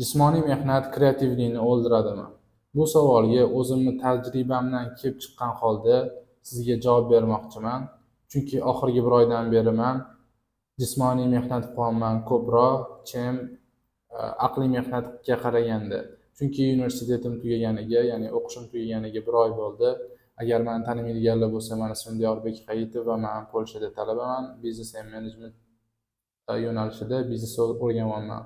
Jismoniy mehnat kreativlikni o'ldiradimi? Bu savolga o'zimni tajribamdan kelib chiqqan holda sizga javob bermoqchiman. Chunki oxirgi bir oydan beri man jismoniy mehnat qilyapman ko'proq, чем aqliy mehnatga qaraganda. Chunki universitetim tugaganiga, ya'ni o'qishim tugaganiga bir oy bo'ldi. Agar mani tanimaydiganlar bo'lsa, mani ismim Diyorbek Hayitov va man Polshada talabaman. Business and management yo'nalishida biznes o'rganyapman.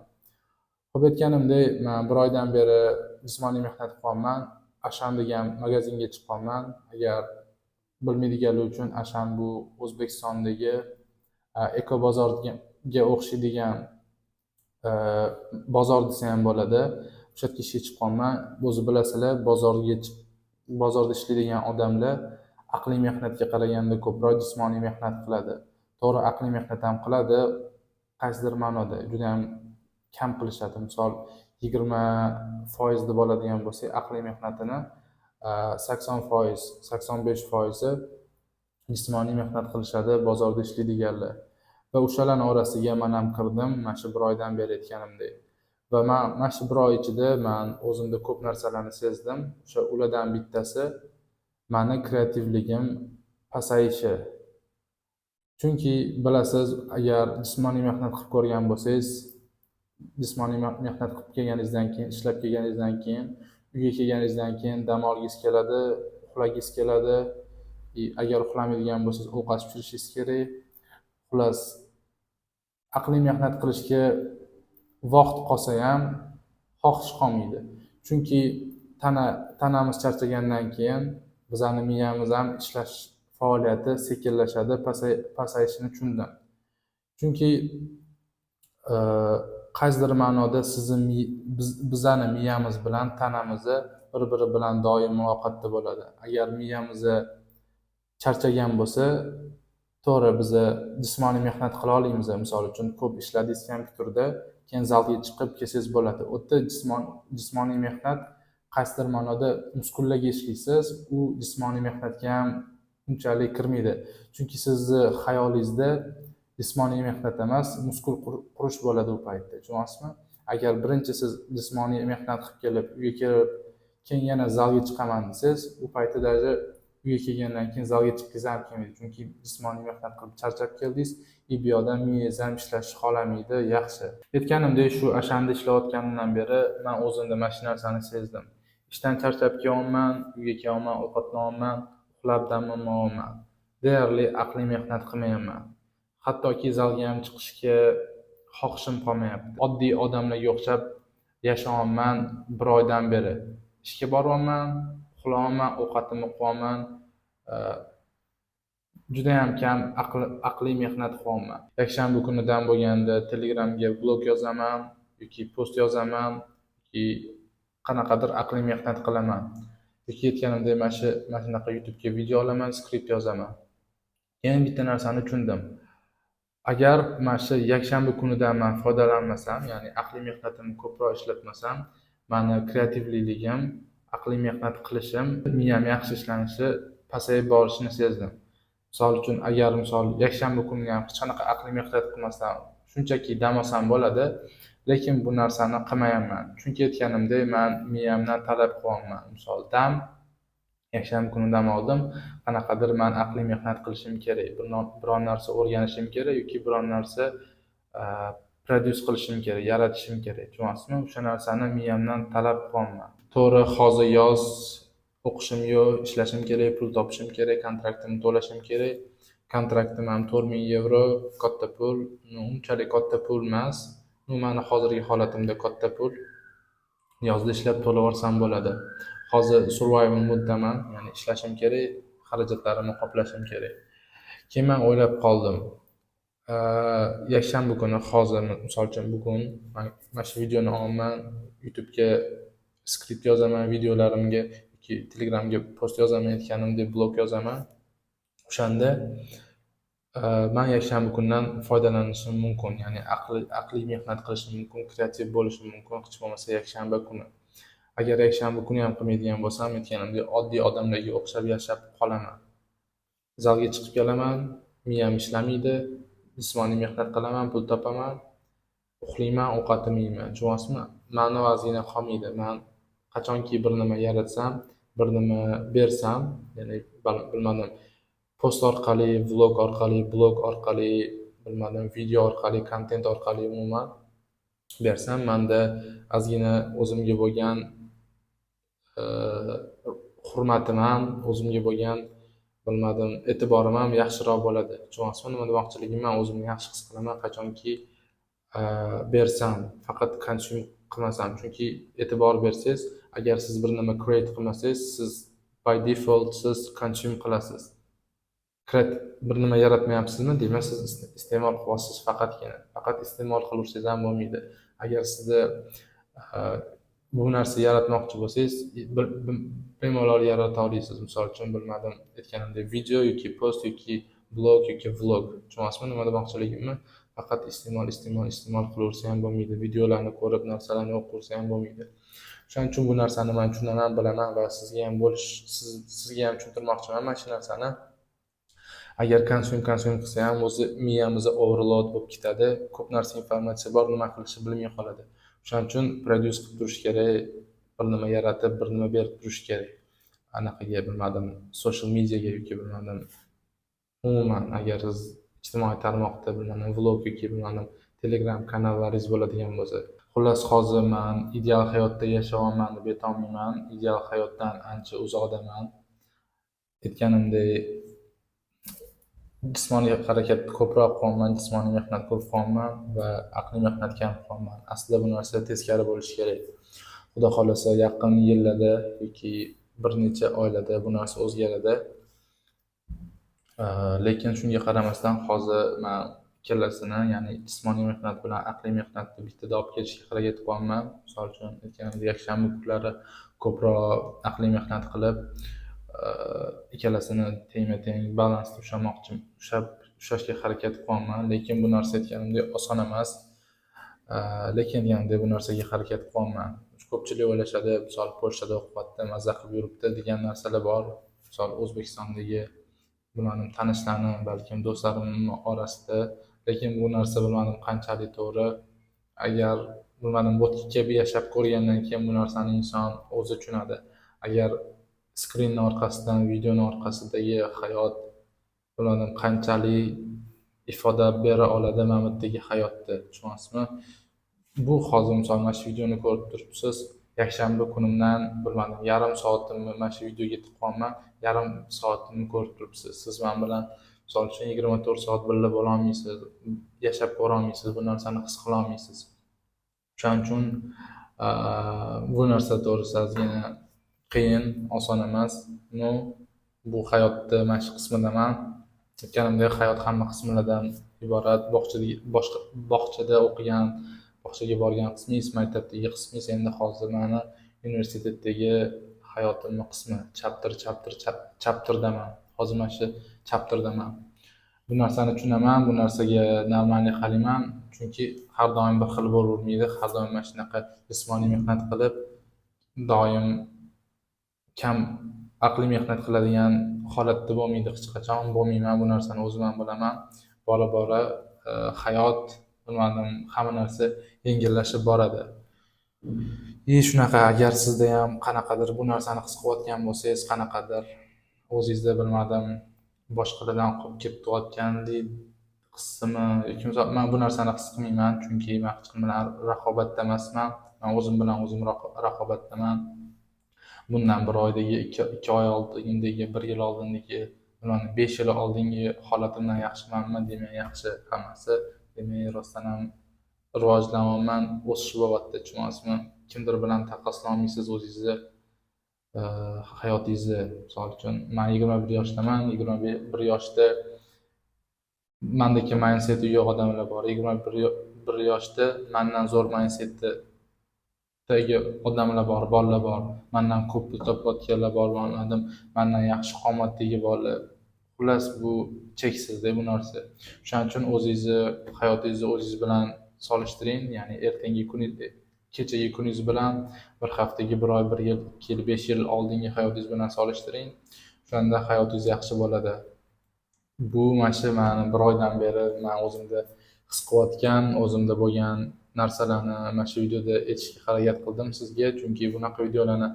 Xo'p, aytganimdek, man bir oydan beri jismoniy mehnat qilyapman. Ashan degan magazinga chiqqanman. Agar bilmaydiganlar uchun, Ashan bu O'zbekistondagi Eko bozorga o'xshaydigan bozor desa ham bo'ladi. O'sha yerga ishga chiqqanman. O'zi bilasizlar, bozorda ishlaydigan odamlar aqliy mehnatga qaraganda ko'proq jismoniy mehnat qiladi. To'g'ri, aqliy mehnat ham qiladi, qaysidir ma'noda judayam kam qilishadi. Misol, 20% deb oladigan bo'lsak, aqliy mehnatini 80%, 85 foizi jismoniy mehnat qilishadi bozorda ishlaydiganlar. Va o'shalarni orasiga man ham kirdim mana shu bir oydan beri, aytganimdek. Va man mana shu bir oy ichida man o'zimda ko'p narsalarni sezdim. O'sha ulardan bittasi mani kreativligim pasayishi. Chunki bilasiz, agar jismoniy mehnat qilib ko'rgan bo'lsangiz, jismoniy mehnat qilib kelganingizdan keyin, ishlab kelganingizdan keyin, uyga kelganingizdan keyin dam olgingiz keladi, uxlagingiz keladi. И agar uxlamaydigan bo'lsangiz, ovqat pishirishingiz kerak. Xullas, aqliy mehnat qilishga vaqt qolsa ham xohish qolmaydi. Chunki tanamiz charchagandan keyin bizani miyamiz ham ishlash faoliyati sekinlashadi, pasayishini tushundim. Chunki qaysidir ma'noda sizni bizani miyamiz bilan tanamizni bir biri bilan doim muloqotda bo'ladi. Agar miyamiz charchagan bo'lsa, to'g'ri, biza jismoniy mehnat qila olmaymiz. Misol uchun, ko'p ishladingiz kompyuterda, keyin zalga chiqib kelsangiz bo'ladi. U yerda jismoniy mehnat qaysidir ma'noda muskullarga ishlaysiz, u jismoniy mehnatga ham unchalik kirmaydi. Chunki sizni xayolingizda jismoniy mehnat emas, muskul qurish bo'ladi u paytda, tushunyapsizmi? Agar birinchi siz jismoniy mehnat qilib kelib, uyga kelib, keyin yana zalga chiqaman desangiz, u paytda даже uyga kelgandan keyin zalga chiqqingiz ham kelmaydi, chunki jismoniy mehnat qilib charchab keldingiz и bu yoqda miyangiz ham ishlashni xohlamaydi. Yaxshi, aytganimdek, shu Ashanda ishlayotganimdan beri man o'zimda mana shu narsani sezdim. Ishdan charchab kelyapman, uyga kelyapman, ovqatlanyapman, uxlab dam olmayapman, deyarli aqliy mehnat qilmayapman. Hattoki zalga ham chiqishga xohishim qolmayapti. Oddiy odamlarga o'xshab yashayapman bir oydan beri. Ishga boryapman, uxlayapman, ovqatimni qilyapman, judayam kam aqliy mehnat qilyapman. Yakshanba kuni dam bo'lganda Telegramga blog yozaman yoki post yozaman yoki qanaqadir aqliy mehnat qilaman yoki, aytganimdek, mana shunaqa YouTubega video olaman, skript yozaman. Yana bitta narsani tushundim: agar mana shu yakshanba kunidan man foydalanmasam, ya'ni aqliy mehnatimni ko'proq ishlatmasam, mani kreativliligim, aqliy mehnat qilishim, miyam yaxshi ishlanishi pasayib borishini sezdim. Misol uchun, agar, misol, yakshanba kuni ham hech qanaqa aqliy mehnat qilmasdan shunchaki dam olsam bo'ladi, lekin bu narsani qilmayapman, chunki, aytganimdek, man miyamdan talab qilyapman. Misol, dam yakshanba kuni dam oldim, qanaqadir man aqliy mehnat qilishim kerak, biron narsa o'rganishim kerak yoki biron narsa produce qilishim kerak, yaratishim kerak, tushunyapsizmi? O'sha narsani miyamdan talab qilyapman. To'g'ri, hozir yoz, o'qishim yo'q, ishlashim kerak, pul topishim kerak, kontraktimni to'lashim kerak. Kontraktim ham 4000 yevro, katta pul. Unchalik katta pul emas, ну, mani hozirgi holatimda katta pul. Yozda ishlab to'lab yuborsam bo'ladi. Hozir survival moddaman, ya'ni ishlashim kerak, xarajatlarimni qoplashim kerak. Keyin man o'ylab qoldim, yakshanba kuni, hozir, misol uchun, bugun man mana shu videoni olaman, YouTubega skript yozaman videolarimga yoki Telegramga post yozaman, aytganimdek, blog yozaman. O'shanda man yakshanba kunidan foydalanishim mumkin, ya'ni aqliy mehnat qilishim mumkin, kreativ bo'lishim mumkin hech bo'lmasa yakshanba kuni. Agar yakshanba kuni ham qilmaydigan bo'lsam, aytganimdek, oddiy odamlarga o'xshab yashab qolaman. Zalga chiqib kelaman, miyam ishlamaydi, jismoniy mehnat qilaman, pul topaman, uxlayman, ovqatimni yeyman, tushunyapsizmi? Mani ozgina qolmaydi. Man qachonki bir nima yaratsam, bir nima bersam, ya'ni bilmadim, post orqali, vlog orqali, blog orqali, bilmadim, video orqali, kontent orqali umuman bersam, manda ozgina o'zimga bo'lgan hurmatim ham, o'zimga bo'lgan, bilmadim, e'tiborim ham yaxshiroq bo'ladi. Tushunyapsizmi nima demoqchiligimni? Man o'zimni yaxshi his qilaman, qachonki bersam, faqat consume qilmasam. Chunki e'tibor bersangiz, agar siz bir nima create qilmasangiz, siz by default siz consume qilasiz. Create, bir nima yaratmayapsizmi, demak, siz iste'mol qilyapsiz faqatgina. Faqat iste'mol qilaversangiz ham bo'lmaydi. Agar sizda bu narsa yaratmoqchi bo'lsangiz, bemalol yarata olasiz. Misol uchun, bilmadim, aytganimdek, video yoki post yoki blog yoki vlog. Tushunyapsizmi nima demoqchiligimni? Faqat iste'mol, iste'mol, iste'mol qilaversa ham bo'lmaydi. Videolarni ko'rib, narsalarni o'qiversa ham bo'lmaydi. O'shaning uchun bu narsani man tushunaman, bilaman va sizga ham bo'lish, sizga ham tushuntirmoqchiman mana shu narsani. Agar consume qilsa ham, o'zi miyamiz overload bo'lib ketadi. Ko'p narsa, informatsiya bor, nima qilishni bilmay qoladi. O'shaning uchun produce qilib turish kerak, bir nima yaratib, bir nima berib turish kerak. Anaqaga, bilmadim, social mediaga yoki, bilmadim, umuman, agar siz ijtimoiy tarmoqda, bilmadim, vlog yoki, bilmadim, Telegram kanallaringiz bo'ladigan bo'lsa. Xullas, hozir man ideal hayotda yashayapman deb aytolmayman. Ideal hayotdan ancha uzoqdaman. Aytganimdek, jismoniy harakatni ko'proq qilyapman, jismoniy mehnat ko'p qilyapman va aqliy mehnat kam qilyapman. Aslida bu narsa teskari bo'lishi kerak. Xudo xohlasa, yaqin yillarda yoki bir necha oylarda bu narsa o'zgaradi. Lekin shunga qaramasdan, hozir man ikkalasini, ya'ni jismoniy mehnat bilan aqliy mehnatni bittada olib kelishga harakat qilyapman. Misol uchun, aytganimdek, yakshanba kunlari ko'proq aqliy mehnat qilib, ikkalasini tengma teng balansda ushlamoqchi, ushlashga harakat qilyapman. Lekin bu narsa, aytganimdek, oson emas. Lekin aytganimdek, bu narsaga harakat qilyapman. Ko'pchilik o'ylashadi, misol, Polshada o'qiyapti, maza qilib yuribdi degan narsalar bor. Misol, O'zbekistondagi, bilmadim, tanishlarni, balkim do'stlarimni orasida. Lekin bu narsa, bilmadim, qanchalik to'g'ri. Agar, bilmadim, bu yerga kelib yashab ko'rgandan keyin bu narsani inson o'zi tushunadi. Agar screenni orqasidan, videoni orqasidagi hayot, bilmadim, qanchalik ifoda bera oladi mana bu yerdagi hayotni, tushunyapsizmi? Bu hozir, misol, mana shu videoni ko'rib turibsiz. Yakshanba kunimdan, bilmadim, yarim soatimni mana shu videoga tiqyapman, yarim soatimni ko'rib turibsiz. Siz man bilan, misol uchun, 24 soat birga bo'lolmaysiz, yashab ko'rolmaysiz, bu narsani his qilolmaysiz. O'shaning uchun bu narsa to'g'risi ozgina qiyin, oson emas. Но bu hayotni mana shu qismidaman. Aytganimdek, hayot hamma qismlardan iborat. Bog'chada, boshqa bog'chada o'qigan, bog'chaga borgan qismingiz, maktabdagi qismingiz, endi hozir mani universitetdagi hayotimni qismi, chapter, chapter, chapterdaman. Hozir mana shu chapterdaman. Bu narsani tushunaman, bu narsaga нормальный qarayman, chunki har doim bir xil bo'lavermaydi. Har doim mana shunaqa jismoniy mehnat qilib, doim kam aqliy mehnat qiladigan holatda bo'lmaydi hech qachon. Bo'lmayman, bu narsani o'zim ham bilaman. Bora bora hayot, bilmadim, hamma narsa yengillashib boradi. И shunaqa, agar sizda ham qanaqadir bu narsani his qilayotgan bo'lsangiz, qanaqadir o'zingizda, bilmadim, boshqalardan qolib ketayotgandek hissimi yoki, misol, man bu narsani his qilmayman, chunki man hech kim bilan raqobatda emasman. Man o'zim bilan o'zim raqobatdaman. Bundan bir oydagi, 2 oy oldindagi, bir yil oldindagi, bilmadim, 5 yil oldingi holatimdan yaxshimanmi? Demak, yaxshi hammasi. Demak, rostdan ham rivojlanyapman, o'sish bo'lyapti, tushunyapsizmi? Kimdir bilan taqqoslolmaysiz o'zingizni hayotingizni. Misol uchun, man 21 yoshdaman. 21 yoshda mandagi mindseti yo'q odamlar bor. 21 yoshda mandan zo'r mindsetdagi odamlar bor, bolalar bor. Mandan ko'p pul topayotganlar bor, bilmadim, mandan yaxshi qomatdagi bolalar. Xullas, bu cheksizda bu narsa. O'shaning uchun o'zingizni hayotingizni o'zingiz bilan solishtiring, ya'ni ertangi kun, kechagi kuningiz bilan, bir haftagi, bir oy, bir yil, 2 yil, 5 yil oldingi hayotingiz bilan solishtiring. O'shanda hayotingiz yaxshi bo'ladi. Bu mana shu mani bir oydan beri man o'zimda his qilayotgan, o'zimda bo'lgan narsalarni mana shu videoda aytishga harakat qildim sizga, chunki bunaqa videolarni,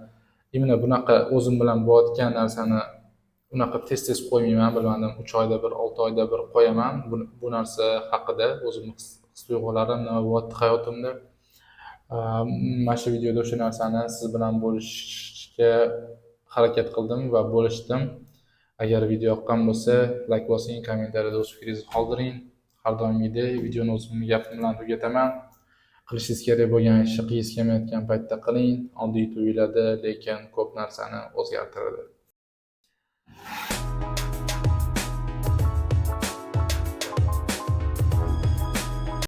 именно bunaqa o'zim bilan bo'layotgan narsani unaqa tez-tez qo'ymayman, bilmadim, 3 oyda bir, 6 oyda bir qo'yaman. Bu narsa haqida o'zimni his tuyg'ularim, nima bo'lyapti hayotimda. Mana shu videoda o'sha narsani siz bilan bo'lishishga harakat qildim va bo'lishdim. Agar video yoqqan bo'lsa, layk bosing, kommentariyada o'z fikringizni qoldiring. Har doimgidek videoni o'zimni gapim bilan tugataman. Qilishingiz kerak bo'lgan ishni qilingiz kelmayotgan paytda qiling. Oddiy tuyuladi, lekin ko'p narsani o'zgartiradi.